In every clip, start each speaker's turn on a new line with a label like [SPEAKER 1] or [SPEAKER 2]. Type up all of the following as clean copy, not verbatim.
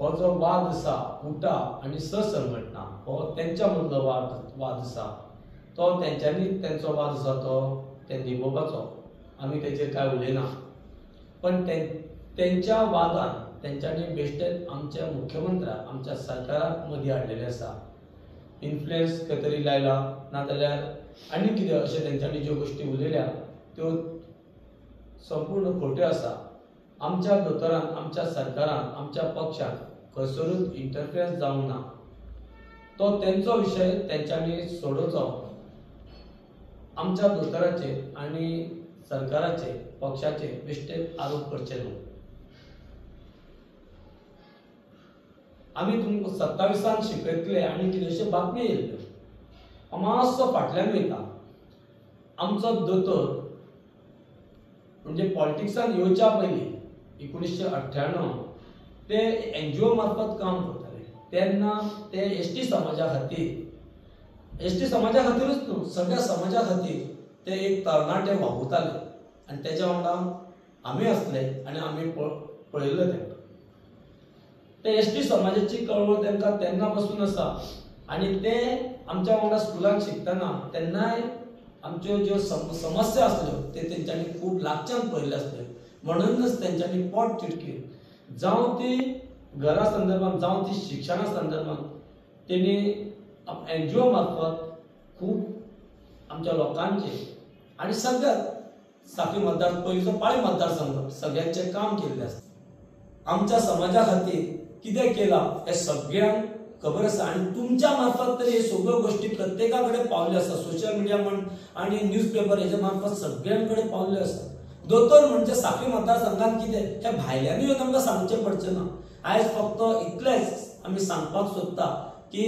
[SPEAKER 1] हो जो वाद आसा उटा आनी ससंघटना हो तेंच्या मदलो वाद आसा, तो तेंच्यांनी तेंचो वाद आसा तो ते निभोवपाचो, आमी तेचेर कांय उलयना. पण तेंच्या वादान तेंच्यांनी बेश्टेच आमच्या मुख्यमंत्र्याक आमच्या सरकाराक मदीं हाडलेलें आसा. इन्फ्लुएन्स खंय तरी लायला नाजाल्यार आनी कितें अशें तेंच्यांनी ज्यो गोश्टी उलयल्या त्यो संपूर्ण खोट्यो आसा. आमच्या दोतोरान आमच्या सरकारान आमच्या पक्षान खंयसरूच इंटरफियरन्स जावंक ना. तो तेंचो विशय तेंच्यांनी सोडोवचो. आमच्या दोतोराचेर आनी सरकाराचेर पक्षाचेर बेश्टेच आरोप करचे न्हू. आमी तुमकां 27 शिकयतले आनी कितें अश्यो बातमी येयल्ल्यो. हांव मातसो फाटल्यान वयता. आमचो दोतोर म्हणजे पॉलिटिक्सान येवच्या पयलीं 1998 ते एनजीओ मार्फत काम करताले. तेन्ना ते एसटी समाजा खातीर, एसटी समाजा खातीरूच न्हू, सगळ्या समाजा खातीर ते एक तरणाटे वावुरताले आनी तेच्या वांगडा आमी आसले आनी आमी पळयल्ले तांकां. ते एसटी समाजाची कळवळ तांकां तेन्ना पासून आसा आनी ते आमच्या वांगडा स्कुलान शिकतना तेन्नाय आमच्यो ज्यो समस्या आसल्यो ते तेंच्यांनी खूब लागच्यान पळयल्ल्यो आसल्यो. म्हणूनच तेंच्यांनी पोट तिडकीन जावं ती घरा संदर्भात जावं ती शिक्षणा संदर्भात तेणी एनजीओ मार्फत खूब आमच्या लोकांचे आनी सगळ्यात साखळी मतदार पयलींचो पाळी मतदारसंघ सगळ्यांचें काम केल्लें आसा. आमच्या समाजा खातीर कितें केलां हें सगळ्यांक खबर आसा आनी तुमच्या मार्फत तरी हे सगळ्यो गोश्टी प्रत्येका कडेन पावल्यो आसा. सोशल मिडिया म्हण आनी न्यूज पेपर हेच्या मार्फत सगळ्यां कडेन पावल्यो आसा. दोतोर म्हणजे साखळी मतदारसंघात कितें हें भायल्यानूय येवन आमकां सांगचें पडचें ना. आयज फक्त इतलेंच आमी सांगपाक सोदता की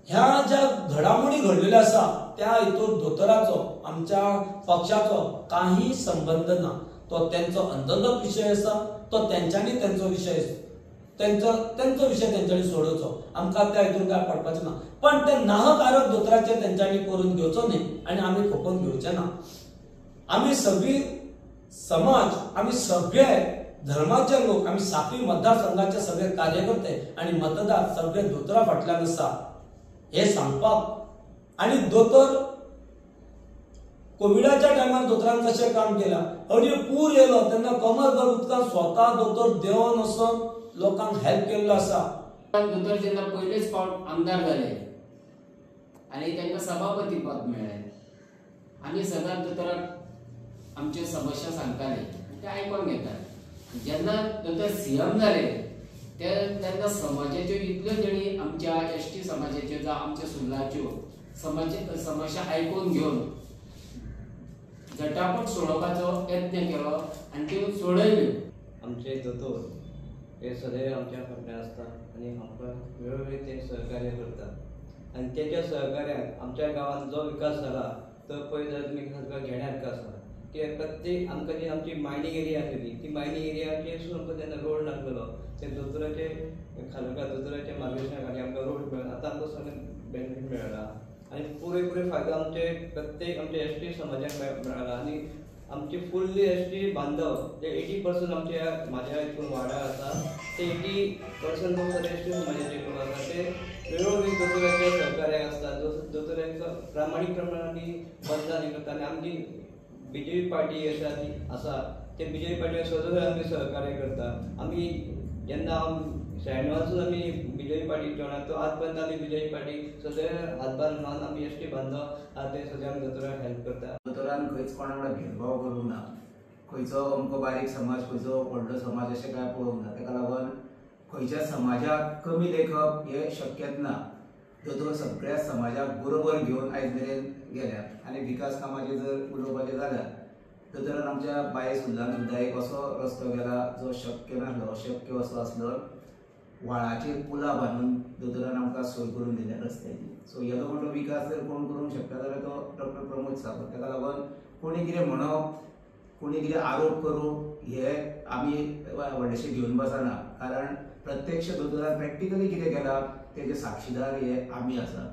[SPEAKER 1] ह्या ज्या घडामोडी घडलेल्यो आसा त्या हितून दोतोराचो आमच्या पक्षाचो काही संबंद ना. तो तेंचो अंतर्गत विशय आसा, तो तेंच्यांनी तेंचो विशय तेंचो विशय तेंच्यांनी सोडोवचो, आमकां त्या हितून काय पडपाचें ना. पण ते नाहक आरोप दोतोराचेर तेंच्यांनी करून घेवचो न्ही आनी आमी खोपोवन घेवचे ना. आमी सगळी समाज, आमी सगळे धर्माचे लोक, आमी साखळी मतदारसंघाचे सगळे कार्यकर्ते आनी मतदार सगळे दोतोरा फाटल्यान आसा हे सांगपाक. आनी दोतोर कोविडाच्या टायमार दोतोरान कशें काम केलां, अडयो पूर येयलो तेन्ना कमरभर उदकांत स्वता दोतोर देंवन वचोन लोकांक हेल्प केल्लो आसा.
[SPEAKER 2] दोतोर जेन्ना पयलेच फावट आमदार जाले आनी तांकां सभापती पद मेळ्ळें, आमी सदांच दोतोराक आमच्यो समस्या सांगताले, ते आयकोन घेताले. जेन्ना दोतोर सीएम जाले तेन्ना समाजाच्यो इतल्यो तेणी आमच्या एसटी समाजाच्यो जावं आमच्या सुर्लाच्यो समस्या आयकून घेवन झटापट सोडोवपाचो यत्न केलो आनी त्यो सोडयल्यो.
[SPEAKER 3] आमचे दोतोर हे सदैव आमच्या फाटल्यान आसता आनी आमकां वेळोवेळी ते सहकार्य करतात आनी तेच्या सहकार्यान आमच्या गांवांत जो विकास जाला तो पळयत जाल्यार तुमी सारको घेण्यासारको आसा. की प्रत्येक आमकां जी आमची मायनींग एरिया आसली ती मायनींग एरियाचेर सुद्दां आमकां तेन्ना रोड नासलेलो, ते दोतोराचे खालूका दोतोराच्या मार्गदर्शना खाली आमकां रोड मेळ्ळो. आतां आमकां सगळें बेनिफीट मेळ्ळा आनी पुरेपुरे फायदो आमचे प्रत्येक आमच्या एस टी समाजाक मेळ्ळा. आनी आमचे फुल्ली एस टी बांधव जे 80% आमच्या म्हाज्या हितून वाड्यार आसा ते 80% लोक सगळे एस टी समाजाचे लोक आसा. ते वेळोवेळी दोतोराच्या सहकार्याक आसता, दोतोरांचो प्रामाणीक प्रमाण आमी बंधान करता. आनी आमची बीजेपी पार्टी आसा ती आसा ते बीजेपी पार्टी सदांच आमी सहकार्य करता. आमी जेन्ना 96 आमी बीजेपी पार्टी जॉयन तो आज पर्यंत आमी बीजेपी पार्टी सदैव हातभार लावन आमी एस टी बांधव आहा ते सगळे आमी दोतोराक हेल्प करता.
[SPEAKER 4] दोतोरान खंयच कोणा वांगडा भेदभाव करूंक ना, खंयचो अमको बारीक समाज खंयचो व्हडलो समाज अशें कांय पळोवंक ना. ताका लागून खंयच्या समाजाक कमी लेखप हें शक्यच ना. दोतोर सगळ्या समाजाक बरोबर घेवन आयज मेरेन गेल्या. आनी विकास कामाचेर जर उलोवपाचें जाल्यार दोतोरान आमच्या बाये सुर्लान सुद्दां एक असो रस्तो केला जो शक्य नासलो, अशक्य असो आसलो. व्हाळाचेर पुलां बांदून दोतोरान आमकां सोय करून दिल्या रस्त्याची. सो येदो मोठो विकास जर कोण करूंक शकता जाल्यार तो डॉक्टर प्रमोद सावंत. ताका लागून कोणी कितें म्हणप, कोणी कितें आरोप करूं हे आमी व्हडलेशें घेवन बसना, कारण प्रत्यक्ष दोतोरान प्रॅक्टिकली कितें केलां तेजे साक्षीदार हे आमी आसा.